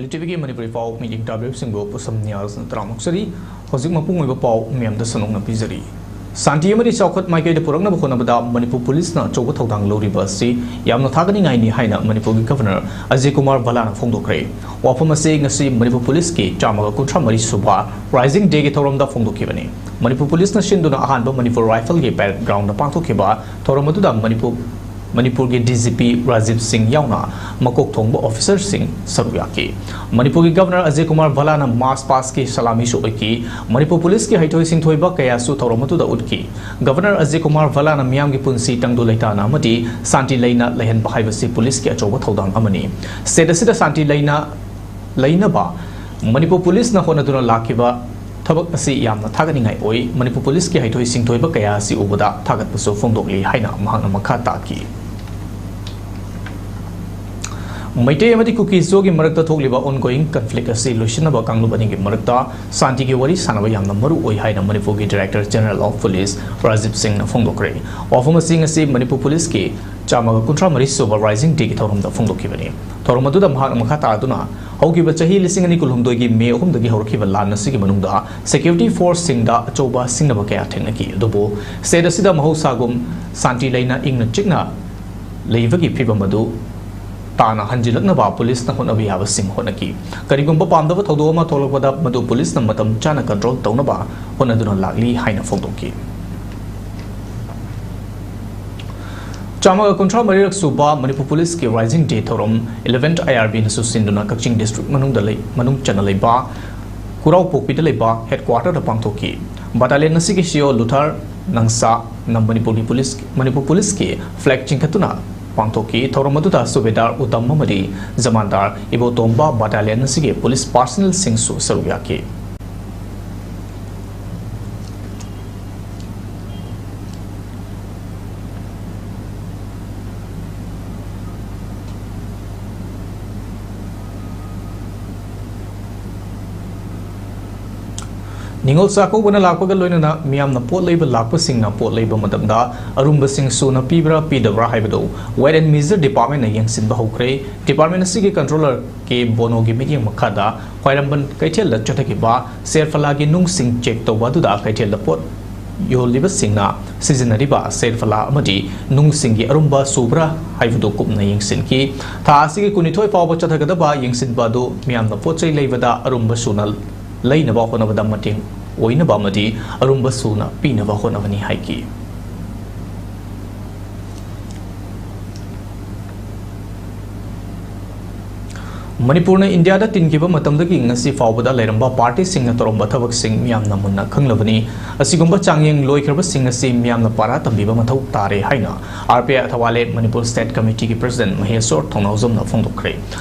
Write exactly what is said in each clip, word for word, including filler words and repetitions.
ꯇꯤꯚꯤꯒꯤ ꯃꯅꯤꯄꯨꯔꯤ ꯄꯥꯎ ꯃꯤꯠꯌꯦꯡ ꯇꯥꯕꯤꯔꯤꯕꯁꯤꯡꯕꯨ ꯄꯨꯁꯝ ꯅꯤꯌꯥꯖꯅ ꯇꯔꯥꯃꯨꯛ ꯆꯔꯤ꯫ ꯍꯧꯖꯤꯛ ꯃꯄꯨꯡ ꯑꯣꯏꯕ ꯄꯥꯎ ꯃꯌꯥꯝꯗ ꯁꯟꯗꯣꯛꯅ ꯄꯤꯖꯔꯤ꯫ ꯁꯥꯟꯇꯤ ꯑꯃꯗꯤ ꯆꯥꯎꯈꯠ ꯃꯥꯏꯀꯩꯗ ꯄꯨꯔꯛꯅꯕ ꯍꯣꯠꯅꯕꯗ ꯃꯅꯤꯄꯨꯔ ꯄꯨꯂꯤꯁꯅ ꯑꯆꯧꯕ ꯊꯧꯗꯥꯡ ꯂꯧꯔꯤꯕ ꯑꯁꯤ ꯌꯥꯝꯅ ꯊꯥꯒꯠꯅꯤꯡꯉꯥꯏꯅꯤ ꯍꯥꯏꯅ ꯃꯅꯤꯄꯨꯔꯒꯤ ꯒꯚꯔꯅꯔ ꯑꯖꯌ ꯀꯨꯃꯥꯔ ꯚꯜꯂꯥꯅ ꯐꯣꯡꯗꯣꯛꯈ꯭ꯔꯦ꯫ ꯋꯥꯐꯝ ꯑꯁꯤ ꯉꯁꯤ ꯃꯅꯤꯄꯨꯔ ꯄꯨꯂꯤꯁꯀꯤ ꯆꯥꯝꯃꯒ ꯀꯨꯟꯊ꯭ꯔꯥ ꯃꯔꯤ ꯁꯨꯕ ꯔꯥꯏꯖꯤꯡ ꯗꯦꯒꯤ ꯊꯧꯔꯝꯗ ꯐꯣꯡꯗꯣꯛꯈꯤꯕꯅꯤ꯫ ꯃꯅꯤꯄꯨꯔ ꯄꯨꯂꯤꯁꯅ ꯁꯤꯟꯗꯨꯅ ꯑꯍꯥꯟꯕ ꯃꯅꯤꯄꯨꯔ ꯔꯥꯏꯐꯜꯒꯤ ꯄꯦꯔꯦꯗ ꯒ꯭ꯔꯥꯎꯟꯗ ꯄꯥꯡꯊꯣꯛꯈꯤꯕ ꯊꯧꯔꯝ ꯑꯗꯨꯗ ꯃꯅꯤꯄꯨꯔ ꯃꯅꯤꯄꯨꯔꯒꯤ ꯗꯤ ꯖꯤ ꯄꯤ ꯔꯥꯖꯤꯕ ꯁꯤꯡ ꯌꯥꯎꯅ ꯃꯀꯣꯛ ꯊꯣꯡꯕ ꯑꯣꯐꯤꯁꯔꯁꯤꯡ ꯁꯔꯨꯛ ꯌꯥꯈꯤ꯫ ꯃꯅꯤꯄꯨꯔꯒꯤ ꯒꯚꯔꯅꯔ ꯑꯖꯌ ꯀꯨꯃꯥꯔ ꯚꯜꯂꯥꯅ ꯃꯥꯔꯆ ꯄꯥꯁꯀꯤ ꯁꯂꯥꯃꯤꯁꯨ ꯑꯣꯏꯈꯤ꯫ ꯃꯅꯤꯄꯨꯔ ꯄꯨꯂꯤꯁꯀꯤ ꯍꯩꯊꯣꯏ ꯁꯤꯡꯊꯣꯏꯕ ꯀꯌꯥꯁꯨ ꯊꯧꯔꯝ ꯑꯗꯨꯗ ꯎꯠꯈꯤ꯫ ꯒꯚꯔꯅꯔ ꯑꯖꯌ ꯀꯨꯃꯥꯔ ꯚꯜꯂꯥꯅ ꯃꯤꯌꯥꯝꯒꯤ ꯄꯨꯟꯁꯤ ꯇꯪꯗꯨ ꯂꯩꯇꯥꯅ ꯑꯃꯗꯤ ꯁꯥꯟꯇꯤ ꯂꯩꯅ ꯂꯩꯍꯟꯕ ꯍꯥꯏꯕꯁꯤ ꯄꯨꯂꯤꯁꯀꯤ ꯑꯆꯧꯕ ꯊꯧꯗꯥꯡ ꯑꯃꯅꯤ꯫ ꯁ꯭ꯇꯦꯠ ꯑꯁꯤꯗ ꯁꯥꯟꯇꯤ ꯂꯩꯅ ꯂꯩꯅꯕ ꯃꯅꯤꯄꯨꯔ ꯄꯨꯂꯤꯁꯅ ꯍꯣꯠꯅꯗꯨꯅ ꯂꯥꯛꯈꯤꯕ ꯊꯕꯛ ꯑꯁꯤ ꯌꯥꯝꯅ ꯊꯥꯒꯠꯅꯤꯡꯉꯥꯏ ꯑꯣꯏ꯫ ꯃꯅꯤꯄꯨꯔ ꯄꯨꯂꯤꯁꯀꯤ ꯍꯩꯊꯣꯏ ꯁꯤꯡꯊꯣꯏꯕ ꯀꯌꯥ ꯑꯁꯤ ꯎꯕꯗ ꯊꯥꯒꯠꯄꯁꯨ ꯐꯣꯡꯗꯣꯛꯂꯤ ꯍꯥꯏꯅ ꯃꯍꯥꯛꯅ ꯃꯈꯥ ꯇꯥꯈꯤ꯫ ꯃꯩꯇꯩ ꯑꯃꯗꯤ ꯀꯨꯀꯤꯖꯣꯒꯤ ꯃꯔꯛꯇ ꯊꯣꯛꯂꯤꯕ ongoing conflict ꯑꯁꯤ ꯂꯣꯏꯁꯤꯟꯅꯕ ꯀꯥꯡꯂꯨꯞ ꯑꯅꯤꯒꯤ ꯃꯔꯛꯇ ꯁꯥꯟꯇꯤꯒꯤ ꯋꯥꯔꯤ ꯁꯥꯟꯅꯕ ꯌꯥꯝꯅ ꯃꯔꯨ ꯑꯣꯏ ꯍꯥꯏꯅ ꯃꯅꯤꯄꯨꯔꯒꯤ Director General of Police Rajiv ꯁꯤꯡꯅ ꯐꯣꯡꯗꯣꯛꯈ꯭ꯔꯦ꯫ ꯋꯥꯐꯝ ꯑꯁꯤ ꯉꯁꯤ ꯃꯅꯤꯄꯨꯔ ꯄꯨꯂꯤꯁꯀꯤ ꯆꯥꯝꯃꯒ ꯀꯨꯟꯊ꯭ꯔꯥ ꯃꯔꯤ ꯁꯨꯕ ꯔꯥꯏꯖꯤꯡ ꯗꯦꯒꯤ ꯊꯧꯔꯝꯗ ꯐꯣꯡꯗꯣꯛꯈꯤꯕꯅꯤ꯫ ꯊꯧꯔꯝ ꯑꯗꯨꯗ ꯃꯍꯥꯛꯅ ꯃꯈꯥ ꯇꯥꯗꯨꯅ, ꯍꯧꯈꯤꯕ ꯆꯍꯤ ꯂꯤꯁꯤꯡ ꯑꯅꯤ ꯀꯨꯟꯍꯨꯝꯗꯣꯏꯒꯤ ꯃꯦ ꯑꯍꯨꯝꯗꯒꯤ ꯍꯧꯔꯛꯈꯤꯕ ꯂꯥꯟ ꯑꯁꯤꯒꯤ ꯃꯅꯨꯡꯗ security forceꯁꯤꯡꯗ ꯑꯆꯧꯕ ꯁꯤꯡꯅꯕ ꯀꯌꯥ ꯊꯦꯡꯅꯈꯤ꯫ ꯑꯗꯨꯕꯨ ꯁ꯭ꯇꯦꯠ ꯑꯁꯤꯗ ꯃꯍꯧꯁꯥꯒꯨꯝ ꯁꯥꯟꯇꯤ ꯂꯩꯅ ꯏꯪꯅ ꯆꯤꯛꯅ ꯂꯩꯕꯒꯤ ꯐꯤꯚꯝ ꯑꯗꯨ ꯇꯥꯅ ꯍꯟꯖꯤꯜꯂꯛꯅꯕ ꯄꯨꯂꯤꯁꯅ ꯍꯣꯠꯅꯕ ꯌꯥꯕꯁꯤꯡ ꯍꯣꯠꯅꯈꯤ꯫ ꯀꯔꯤꯒꯨꯝꯕ ꯄꯥꯝꯗꯕ ꯊꯧꯗꯣꯛ ꯑꯃ ꯊꯣꯛꯂꯛꯄꯗ ꯃꯗꯨ ꯄꯨꯂꯤꯁꯅ ꯃꯇꯝ ꯆꯥꯅ control ꯇꯧꯅꯕ ꯍꯣꯠꯅꯗꯨꯅ ꯂꯥꯛꯂꯤ ꯍꯥꯏꯅ ꯐꯣꯡꯗꯣꯛꯈꯤ꯫ ꯆꯥꯝꯃꯒ ꯀꯨꯟꯊ꯭ꯔꯥ ꯃꯔꯤꯔꯛ ꯁꯨꯕ ꯃꯅꯤꯄꯨꯔ ꯄꯨꯂꯤꯁꯀꯤ ꯔꯥꯏꯖꯤꯡ ꯗꯦ ꯊꯧꯔꯝ eleventh IRBꯅꯁꯨ ꯁꯤꯟꯗꯨꯅ ꯀꯛꯆꯤꯡ ꯗꯤꯁꯇ꯭ꯔꯤꯛ ꯃꯅꯨꯡꯗ ꯂꯩ-, ꯃꯅꯨꯡ ꯆꯟꯅ ꯂꯩꯕ ꯈꯨꯔꯥꯎꯄꯣꯛꯄꯤꯗ ꯂꯩꯕ ꯍꯦꯗꯀ꯭ꯋꯥꯇꯔꯗ ꯄꯥꯡꯊꯣꯛꯈꯤ꯫ ꯕꯠꯇꯥꯂꯤꯌꯟ ꯑꯁꯤꯒꯤ ꯁꯤ ꯏ ꯑꯣ ꯂꯨꯊꯔ ꯅꯪꯁꯥꯅ ꯃꯅꯤꯄꯨꯔꯒꯤ ꯄꯨꯂꯤꯁ, ꯃꯅꯤꯄꯨꯔ ꯄꯨꯂꯤꯁꯀꯤ flag ꯆꯤꯡꯈꯠꯇꯨꯅ ꯄꯥꯡꯊꯣꯛꯈꯤ꯫ ꯊꯧꯔꯝ ꯑꯗꯨꯗ ꯁꯨꯕꯦꯗꯥꯔ ꯎꯇꯝ ꯑꯃꯗꯤ ꯖꯃꯥꯟꯗꯥꯔ ꯏꯕꯣꯇꯣꯝꯕ ꯕꯠꯇꯥꯂꯤꯌꯟ ꯑꯁꯤꯒꯤ ꯄꯨꯂꯤꯁ personnelꯁꯤꯡꯁꯨ ꯁꯔꯨꯛ ꯌꯥꯈꯤ꯫ ꯅꯤꯉꯣꯜ ꯆꯥꯛꯀꯧꯕꯅ ꯂꯥꯛꯄꯒ ꯂꯣꯏꯅꯅ ꯃꯤꯌꯥꯝꯅ ꯄꯣꯠ ꯂꯩꯕ ꯂꯥꯛꯄꯁꯤꯡꯅ ꯄꯣꯠ ꯂꯩꯕ ꯃꯇꯝꯗ ꯑꯔꯨꯝꯕꯁꯤꯡ ꯁꯨꯅ ꯄꯤꯕ꯭ꯔꯥ ꯄꯤꯗꯕ꯭ꯔꯥ ꯍꯥꯏꯕꯗꯨ Weight and Measure Department ꯅ ꯌꯦꯡꯁꯤꯟꯕ ꯍꯧꯈ꯭ꯔꯦ꯫ Department ꯑꯁꯤꯒꯤ controller ꯀꯦ ꯕꯣꯅꯣꯒꯤ ꯃꯤꯠꯌꯦꯡ ꯃꯈꯥꯗ ꯈ꯭ꯋꯥꯏꯔꯝꯕꯟ ꯀꯩꯊꯦꯜꯗ ꯆꯠꯊꯈꯤꯕ ꯁꯦꯔꯐꯂꯥꯒꯤ ꯅꯨꯡꯁꯤꯡ check ꯇꯧꯕ ꯑꯗꯨꯗ ꯀꯩꯊꯦꯜꯗ ꯄꯣꯠ ꯌꯣꯜꯂꯤꯕꯁꯤꯡꯅ ꯁꯤꯖꯤꯟꯅꯔꯤꯕ ꯁꯦꯔꯐꯂꯥ ꯑꯃꯗꯤ ꯅꯨꯡꯁꯤꯡꯒꯤ ꯑꯔꯨꯝꯕ ꯁꯨꯕ꯭ꯔꯥ ꯍꯥꯏꯕꯗꯨ ꯀꯨꯞꯅ ꯌꯦꯡꯁꯤꯟꯈꯤ꯫ ꯊꯥ ꯑꯁꯤꯒꯤ ꯀꯨꯟꯅꯤꯊꯣꯏ ꯐꯥꯎꯕ ꯆꯠꯊꯒꯗꯕ ꯌꯦꯡꯁꯤꯟꯕ ꯑꯗꯨ ꯃꯤꯌꯥꯝꯅ ꯄꯣꯠ ꯆꯩ ꯂꯩꯕꯗ ꯑꯔꯨꯝꯕ ꯁꯨꯅ ꯂꯩꯅꯕ ꯍꯣꯠꯅꯕꯗ ꯃꯇꯦꯡ ꯑꯣꯏꯅꯕ ꯑꯃꯗꯤ ꯑꯔꯨꯝꯕ ꯁꯨꯅ ꯄꯤꯅꯕ ꯍꯣꯠꯅꯕꯅꯤ ꯍꯥꯏꯈꯤ꯫ ꯃꯅꯤꯄꯨꯔꯅ ꯏꯟꯗꯤꯌꯥꯗ ꯇꯤꯟꯈꯤꯕ ꯃꯇꯝꯗꯒꯤ ꯉꯁꯤ ꯐꯥꯎꯕꯗ ꯂꯩꯔꯝꯕ party ꯁꯤꯡꯅ ꯇꯧꯔꯝꯕ ꯊꯕꯛꯁꯤꯡ ꯃꯤꯌꯥꯝꯅ ꯃꯨꯟꯅ ꯈꯪꯂꯕꯅꯤ꯫ ꯑꯁꯤꯒꯨꯝꯕ ꯆꯥꯡꯌꯦꯡ ꯂꯣꯏꯈ꯭ꯔꯕꯁꯤꯡ ꯑꯁꯤ ꯃꯤꯌꯥꯝꯅ ꯄꯥꯔꯥ ꯇꯝꯕꯤꯕ ꯃꯊꯧ ꯇꯥꯔꯦ ꯍꯥꯏꯅ R P I ꯑꯊꯋꯥꯂꯦ Manipur State Committee ꯒꯤ President ꯃꯍꯦꯁ꯭ꯋꯔ ꯊꯧꯅꯥꯎꯖꯝꯅ ꯐꯣꯡꯗꯣꯛꯈ꯭ꯔꯦ꯫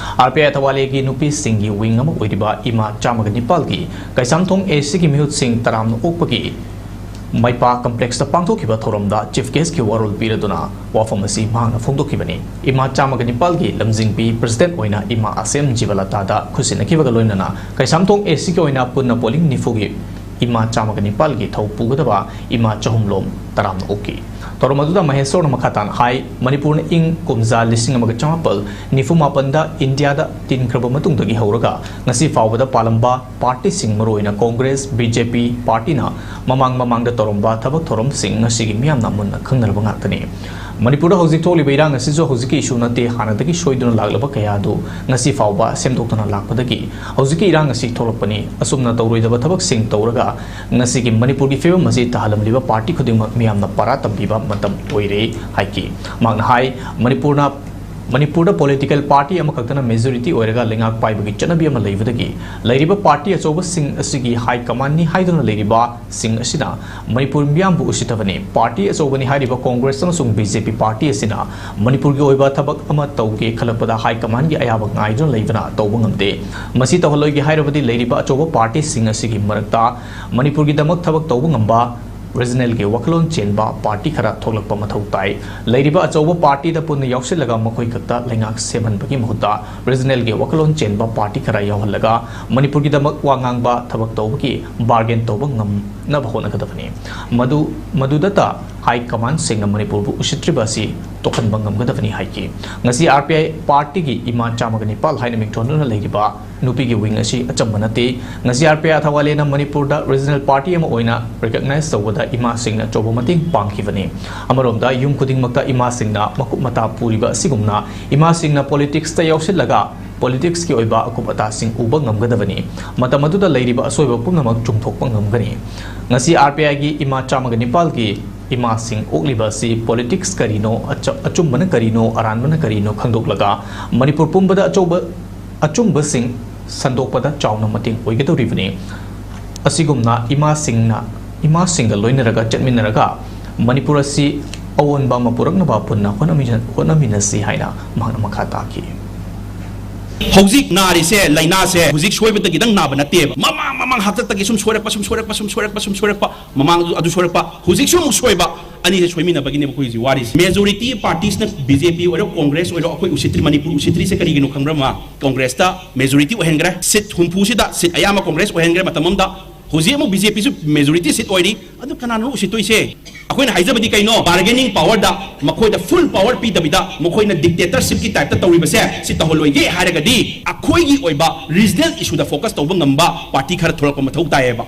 R P I ꯑꯊꯋꯥꯂꯦꯒꯤ ꯅꯨꯄꯤꯁꯤꯡꯒꯤ wing ꯑꯃ ꯑꯣꯏꯔꯤꯕ ꯏꯃꯥ ꯆꯥꯝꯃꯒ ꯅꯤꯄꯥꯜꯒꯤ ꯀꯩꯁꯥꯝꯊꯣꯡ A C ꯒꯤ ꯃꯤꯍꯨꯠꯁꯤꯡ ꯇꯔꯥꯝꯅ ꯑꯣꯛꯄꯒꯤ ꯃꯩꯄꯥ complex ꯇ ꯄꯥꯡꯊꯣꯛꯈꯤꯕ ꯊꯧꯔꯝꯗ chief guest ꯀꯤ ꯋꯥꯔꯣꯜ ꯄꯤꯔꯗꯨꯅ ꯋꯥꯐꯝ ꯑꯁꯤ ꯃꯍꯥꯛꯅ ꯐꯣꯡꯗꯣꯛꯈꯤꯕꯅꯤ꯫ ꯏꯃꯥ ꯆꯥꯝꯃꯒ ꯅꯤꯄꯥꯜꯒꯤ ꯂꯝꯖꯤꯡꯕꯤ president ꯑꯣꯏꯅ ꯏꯃꯥ ꯑꯁꯦꯝ ꯖꯤꯕꯂꯇꯥꯗ ꯈꯨꯠꯁꯤꯟꯅꯈꯤꯕꯒ ꯂꯣꯏꯅꯅ ꯀꯩꯁꯥꯝꯊꯣꯡ A C ꯒꯤ ꯑꯣꯏꯅ ꯄꯨꯟꯅ polling ꯅꯤꯐꯨꯒꯤ ꯏꯃꯥ ꯆꯥꯝꯃꯒ ꯅꯤꯄꯥꯜꯒꯤ ꯊꯧ ꯄꯨꯒꯗꯕ ꯏꯃꯥ ꯆꯍꯨꯝꯂꯣꯝ ꯇꯔꯥꯝꯅ ꯑꯣꯛꯈꯤ꯫ ꯊꯧꯔꯝ ꯑꯗꯨꯗ ꯃꯍꯦꯁ꯭ꯋꯔꯅ ꯃꯈꯥ ꯇꯥꯅ ꯍꯥꯏ, ꯃꯅꯤꯄꯨꯔꯅ ꯏꯪ ꯀꯨꯝꯖꯥ ꯂꯤꯁꯤꯡ ꯑꯃꯒ ꯆꯥꯃꯥꯄꯜ ꯅꯤꯐꯨ ꯃꯥꯄꯟꯗ ꯏꯟꯗꯤꯌꯥꯗ ꯇꯤꯟꯈ꯭ꯔꯕ ꯃꯇꯨꯡꯗꯒꯤ ꯍꯧꯔꯒ ꯉꯁꯤ ꯐꯥꯎꯕꯗ ꯄꯥꯜꯂꯝꯕ party ꯁꯤꯡ, ꯃꯔꯨꯑꯣꯏꯅ Congress, B J P party ꯅ ꯃꯃꯥꯡ ꯃꯃꯥꯡꯗ ꯇꯧꯔꯝꯕ ꯊꯕꯛ ꯊꯧꯔꯝꯁꯤꯡ ꯉꯁꯤꯒꯤ ꯃꯤꯌꯥꯝꯅ ꯃꯨꯟꯅ ꯈꯪꯅꯔꯕ ꯉꯥꯛꯇꯅꯤ꯫ ꯃꯅꯤꯄꯨꯔꯗ ꯍꯧꯖꯤꯛ ꯊꯣꯛꯂꯤꯕ ꯏꯔꯥꯡ ꯑꯁꯤꯁꯨ ꯍꯧꯖꯤꯛꯀꯤ issue ꯅꯠꯇꯦ, ꯍꯥꯟꯅꯗꯒꯤ ꯁꯣꯏꯗꯨꯅ ꯂꯥꯛꯂꯕ ꯀꯌꯥ ꯑꯗꯨ ꯉꯁꯤ ꯐꯥꯎꯕ ꯁꯦꯝꯗꯣꯛꯇꯅ ꯂꯥꯛꯄꯗꯒꯤ ꯍꯧꯖꯤꯛꯀꯤ ꯏꯔꯥꯡ ꯑꯁꯤ ꯊꯣꯛꯂꯛꯄꯅꯤ꯫ ꯑꯁꯨꯝꯅ ꯇꯧꯔꯣꯏꯗꯕ ꯊꯕꯛꯁꯤꯡ ꯇꯧꯔꯒ ꯉꯁꯤꯒꯤ ꯃꯅꯤꯄꯨꯔꯒꯤ ꯐꯤꯕꯝ ꯑꯁꯤ ꯇꯥꯍꯜꯂꯝꯂꯤꯕ party ꯈꯨꯗꯤꯡꯃꯛ ꯃꯤꯌꯥꯝꯅ ꯄꯥꯔꯥ ꯇꯝꯕꯤꯕ ꯃꯇꯝ ꯑꯣꯏꯔꯦ ꯍꯥꯏꯈꯤ꯫ ꯃꯍꯥꯛꯅ ꯍꯥꯏ, ꯃꯅꯤꯄꯨꯔꯅ ꯃꯅꯤꯄꯨꯔꯗ political party ꯑꯃꯈꯛꯇꯅ majority ꯑꯣꯏꯔꯒ ꯂꯩꯉꯥꯛ ꯄꯥꯏꯕꯒꯤ ꯆꯠꯅꯕꯤ ꯑꯃ ꯂꯩꯕꯗꯒꯤ ꯂꯩꯔꯤꯕ party ꯑꯆꯧꯕꯁꯤꯡ ꯑꯁꯤꯒꯤ high command ꯅꯤ ꯍꯥꯏꯗꯨꯅ ꯂꯩꯔꯤꯕ ꯁꯤꯡ ꯑꯁꯤꯅ ꯃꯅꯤꯄꯨꯔ ꯃꯤꯌꯥꯝꯕꯨ ꯎꯁꯤꯠꯇꯕꯅꯤ꯫ Party ꯑꯆꯧꯕꯅꯤ ꯍꯥꯏꯔꯤꯕ Congress ꯑꯃꯁꯨꯡ B J P party ꯑꯁꯤꯅ ꯃꯅꯤꯄꯨꯔꯒꯤ ꯑꯣꯏꯕ ꯊꯕꯛ ꯑꯃ ꯇꯧꯒꯦ ꯈꯜꯂꯛꯄꯗ high command ꯒꯤ ꯑꯌꯥꯕ ꯉꯥꯏꯗꯨꯅ ꯂꯩꯕꯅ ꯇꯧꯕ ꯉꯝꯗꯦ꯫ ꯃꯁꯤ ꯇꯧꯍꯜꯂꯣꯏꯒꯦ ꯍꯥꯏꯔꯕꯗꯤ ꯂꯩꯔꯤꯕ ꯑꯆꯧꯕ party ꯁꯤꯡ ꯑꯁꯤꯒꯤ ꯃꯔꯛꯇ ꯃꯅꯤꯄꯨꯔꯒꯤꯗꯃꯛ ꯊꯕꯛ ꯇꯧꯕ ꯉꯝꯕ ꯔꯤꯖꯅꯦꯜꯒꯤ ꯋꯥꯈꯜꯂꯣꯟ ꯆꯦꯟꯕ ꯄꯥꯔꯇꯤ ꯈꯔ ꯊꯣꯛꯂꯛꯄ ꯃꯊꯧ ꯇꯥꯏ꯫ ꯂꯩꯔꯤꯕ ꯑꯆꯧꯕ ꯄꯥꯔꯇꯤꯗ ꯄꯨꯟꯅ ꯌꯥꯎꯁꯤꯜꯂꯒ ꯃꯈꯣꯏ ꯈꯛꯇ ꯂꯩꯉꯥꯛ ꯁꯦꯝꯍꯟꯕꯒꯤ ꯃꯍꯨꯠꯇ ꯔꯤꯖꯅꯦꯜꯒꯤ ꯋꯥꯈꯜꯂꯣꯟ ꯆꯦꯟꯕ ꯄꯥꯔꯇꯤ ꯈꯔ ꯌꯥꯎꯍꯜꯂꯒ ꯃꯅꯤꯄꯨꯔꯒꯤꯗꯃꯛ ꯋꯥ ꯉꯥꯡꯕ, ꯊꯕꯛ ꯇꯧꯕꯒꯤ ꯕꯥꯔꯒꯦꯟ ꯇꯧꯕ ꯉꯝꯅꯕ ꯍꯣꯠꯅꯒꯗꯕꯅꯤ꯫ ꯃꯗꯨ, ꯃꯗꯨꯗꯇ ꯍꯥꯏ ꯀꯃꯥꯟꯁꯤꯡꯅ ꯃꯅꯤꯄꯨꯔꯕꯨ ꯎꯁꯤꯠꯇ꯭ꯔꯤꯕ ꯑꯁꯤ ꯇꯣꯛꯍꯟꯕ ꯉꯝꯒꯗꯕꯅꯤ ꯍꯥꯏꯈꯤ꯫ ꯉꯁꯤ ꯑꯥꯔ ꯄꯤ ꯑꯥꯏ ꯄꯥꯔꯇꯤꯒꯤ ꯏꯃꯥ ꯆꯥꯝꯃꯒ ꯅꯤꯄꯥꯜ ꯍꯥꯏꯅ ꯃꯤꯡꯊꯣꯟꯗꯨꯅ ꯂꯩꯔꯤꯕ ꯅꯨꯄꯤꯒꯤ ꯋꯤꯡ ꯑꯁꯤ ꯑꯆꯝꯕ ꯅꯠꯇꯦ꯫ ꯉꯁꯤ ꯑꯥꯔ ꯄꯤ ꯑꯥꯏ ꯊꯧꯒꯥꯂꯦꯟꯅ ꯃꯅꯤꯄꯨꯔꯗ ꯔꯤꯖꯅꯦꯜ ꯄꯥꯔꯇꯤ ꯑꯃ ꯑꯣꯏꯅ ꯔꯤꯀꯛꯅꯥꯏꯖ ꯇꯧꯕꯗ ꯏꯃꯥꯁꯤꯡꯅ ꯑꯆꯧꯕ ꯃꯇꯦꯡ ꯄꯥꯡꯈꯤꯕꯅꯤ꯫ ꯑꯃꯔꯣꯝꯗ ꯌꯨꯝ ꯈꯨꯗꯤꯡꯃꯛꯇ ꯏꯃꯥꯁꯤꯡꯅ ꯃꯀꯨꯞ ꯃꯇꯥ ꯄꯨꯔꯤꯕ ꯑꯁꯤꯒꯨꯝꯅ ꯏꯃꯥꯁꯤꯡꯅ ꯄꯣꯂꯤꯇꯤꯛꯁꯇ ꯌꯥꯎꯁꯤꯜꯂꯒ ꯄꯣꯂꯤꯇꯤꯛꯁꯀꯤ ꯑꯣꯏꯕ ꯑꯀꯨꯞ ꯑꯇꯥꯁꯤꯡ ꯎꯕ ꯉꯝꯒꯗꯕꯅꯤ꯫ ꯃꯇꯝ ꯑꯗꯨꯗ ꯂꯩꯔꯤꯕ ꯑꯁꯣꯏꯕ ꯄꯨꯝꯅꯃꯛ ꯆꯨꯝꯊꯣꯛꯄ ꯉꯝꯒꯅꯤ꯫ ꯉꯁꯤ ꯑꯥꯔ ꯄꯤ ꯑꯥꯏꯒꯤ ꯏꯃꯥ ꯆꯥꯝꯃꯒ ꯅꯤꯄꯥꯜꯒꯤ ꯏꯃꯥꯁꯤꯡ ꯑꯣꯛꯂꯤꯕ ꯑꯁꯤ ꯄꯣꯂꯤꯇꯤꯛꯁ ꯀꯔꯤꯅꯣ, ꯑꯆ-, ꯑꯆꯨꯝꯕꯅ ꯀꯔꯤꯅꯣ, ꯑꯔꯥꯟꯕꯅ ꯀꯔꯤꯅꯣ ꯈꯪꯗꯣꯛꯂꯒ ꯃꯅꯤꯄꯨꯔ ꯄꯨꯝꯕꯗ ꯑꯆꯧꯕ, ꯑꯆꯨꯝꯕꯁꯤꯡ ꯁꯟꯗꯣꯛꯄꯗ ꯆꯥꯎꯅ ꯃꯇꯦꯡ ꯑꯣꯏꯒꯗꯧꯔꯤꯕꯅꯤ꯫ ꯑꯁꯤꯒꯨꯝꯅ ꯏꯃꯥꯁꯤꯡꯅ, ꯏꯃꯥꯁꯤꯡꯒ ꯂꯣꯏꯅꯔꯒ ꯆꯠꯃꯤꯟꯅꯔꯒ ꯃꯅꯤꯄꯨꯔ ꯑꯁꯤ ꯑꯑꯣꯟꯕ ꯑꯃ ꯄꯨꯔꯛꯅꯕ ꯄꯨꯟꯅ ꯍꯣꯠꯅꯃꯤꯟ-, ꯍꯣꯠꯅꯃꯤꯟꯅꯁꯤ ꯍꯥꯏꯅ ꯃꯍꯥꯛꯅ ꯃꯈꯥ ꯇꯥꯈꯤ꯫ ꯍꯧꯖꯤꯛ ꯅꯥꯔꯤꯁꯦ, ꯂꯥꯏꯅꯥꯁꯦ ꯍꯧꯖꯤꯛ ꯁꯣꯏꯕꯗꯒꯤꯗꯪ ꯅꯥꯕ ꯅꯠꯇꯦꯕ꯫ ꯃꯃꯥꯡ, ꯃꯃꯥꯡ ꯍꯥꯛꯇꯛꯇꯒꯤ ꯁꯨꯝ ꯁꯣꯏꯔꯛꯄ, ꯁꯨꯝ ꯁꯣꯏꯔꯛꯄ, ꯁꯨꯝ ꯁꯣꯏꯔꯛꯄ, ꯁꯨꯝ ꯁꯣꯏꯔꯛꯄ, ꯃꯃꯥꯡ ꯑꯗꯨ ꯁꯣꯏꯔꯛꯄ, ꯍꯧꯖꯤꯛꯁꯨ ꯑꯃꯨꯛ ꯁꯣꯏꯕ꯫ ꯑꯅꯤꯁꯦ ꯁꯣꯏꯃꯤꯟꯅꯕꯒꯤꯅꯦꯕ ꯑꯩꯈꯣꯏ ꯍꯧꯖꯤꯛ ꯋꯥꯔꯤꯁꯦ꯫ Majority parties ꯅ, ꯕꯤ ꯖꯦ ꯄꯤ ꯑꯣꯏꯔꯣ, ꯀꯣꯡꯒ꯭ꯔꯦꯁ ꯑꯣꯏꯔꯣ, ꯑꯩꯈꯣꯏ ꯎꯁꯤꯠꯇ꯭ꯔꯤ, ꯃꯅꯤꯄꯨꯔ ꯎꯁꯤꯠꯇ꯭ꯔꯤꯁꯦ ꯀꯔꯤꯒꯤꯅꯣ ꯈꯪꯕ꯭ꯔꯥ, ꯃꯥ? ꯀꯣꯡꯒ꯭ꯔꯦꯁꯇ majority ꯑꯣꯏꯍꯟꯈ꯭ꯔꯦ, ꯁꯤꯠ ꯍꯨꯝꯐꯨꯁꯤꯗ ꯁꯤꯠ ꯑꯌꯥꯝꯕ ꯀꯣꯡꯒ꯭ꯔꯦꯁ ꯑꯣꯏꯍꯟꯈ꯭ꯔꯦ ꯃꯇꯝ ꯑꯃꯗ꯫ ꯍꯧꯖꯤꯛ ꯑꯃꯨꯛ ꯕꯤ ꯖꯦ ꯄꯤ ꯁꯨ majority ꯁꯤꯠ ꯑꯣꯏꯔꯤ꯫ ꯑꯗꯨ ꯀꯅꯥꯅꯣ ꯎꯁꯤꯠꯇꯣꯏꯁꯦ? ꯑꯩꯈꯣꯏꯅ ꯍꯥꯏꯖꯕꯗꯤ ꯀꯩꯅꯣ? Bargaining power ꯗ ꯃꯈꯣꯏꯗ full power ꯄꯤꯗꯕꯤꯗ ꯃꯈꯣꯏꯅ dictatorship ꯀꯤ type ꯇ ꯇꯧꯔꯤꯕꯁꯦ ꯁꯤ ꯇꯧꯍꯜꯂꯣꯏꯒꯦ ꯍꯥꯏꯔꯒꯗꯤ ꯑꯩꯈꯣꯏꯒꯤ ꯑꯣꯏꯕ regional issue ꯗ focus ꯇꯧꯕ ꯉꯝꯕ party ꯈꯔ ꯊꯣꯛꯂꯛꯄ ꯃꯊꯧ ꯇꯥꯏꯌꯦꯕ꯫